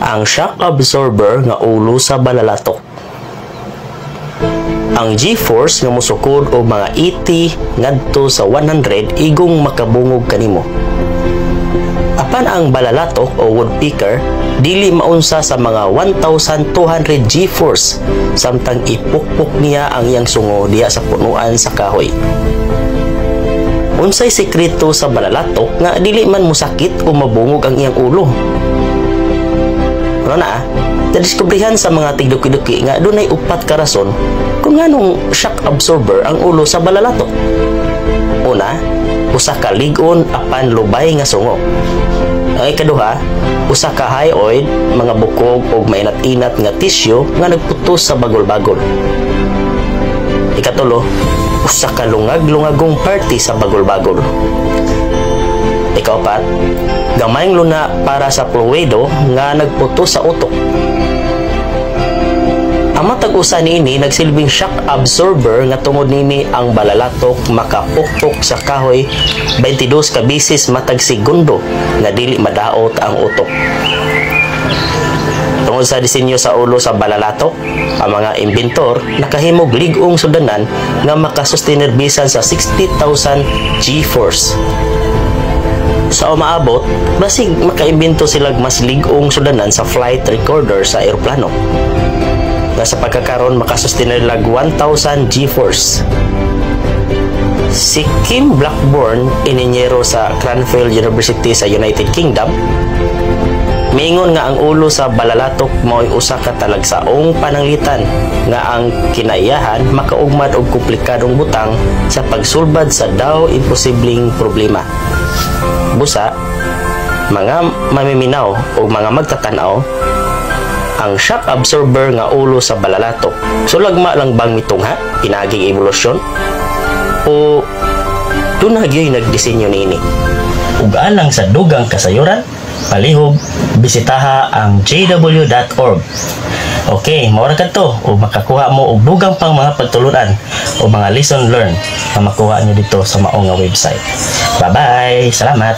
Ang shock absorber nga ulo sa balalatok. Ang G-force nga mosukod og mga 80 ngadto sa 100 igong makabungog kanimo. Apan ang balalatok o woodpecker dili maunsa sa mga 1,200 G-force samtang ipukpok niya ang iyang sungo diha sa punuan sa kahoy. Unsay sekreto sa balalatok nga dili man mosakit o mabungog ang iyang ulo? Ano na ah? Nadiskubrihan sa mga tigduki-duki nga dunay upat ka rason kung nganong shock absorber ang ulo sa balalatok. Una, usa ka lig-on apan lubay nga sungo. Ang ikaduha, usa ka hyoid, mga bukog og mainat-inat nga tisyo nga nagputos sa bagol-bagol. Ikatulo, usa ka lungag-lungagong parte sa bagol-bagol. Ikaupat, gamayng luna para sa fluido nga nagputos sa utok. Ang matag usa niini nagsilbing shock absorber nga tungod nini ang balalatok makapukpok sa kahoy 22 ka beses matag segundo nga dili madaot ang utok. Tungod sa disenyo sa ulo sa balalatok, ang mga inventor nakahimog lig-ong sudanan nga makasustenir bisan sa 60,000 G-force. Sa umaabot, basig makaimbento silag mas lig-ong sudanan sa flight recorder sa eroplano nga sa pagkakaron makasustenir lag 1,000 G-force. Si Kim Blackburn, inhinyero sa Cranfield University sa United Kingdom, miingon nga ang ulo sa balalatok mao'y usa ka talagsaong pananglitan nga ang kinaiyahan makaugmad og komplikadong butang sa pagsulbad sa daw imposibleng problema. Busa, mga mamiminaw o mga magtatanaw, ang shock absorber nga ulo sa balalatok, sulagma lang bang mitungha pinaaging ebolusyon o duna gyuy nagdisenyo niini? Ug alang sa dugang kasayuran, palihog bisitaha ang jw.org. Okay, mao ra kadto ug makakuha mo og dugang pang mga pagtulunan o mga lesson learned na makuha nyo dito sa mao nga website. Bye-bye. Salamat.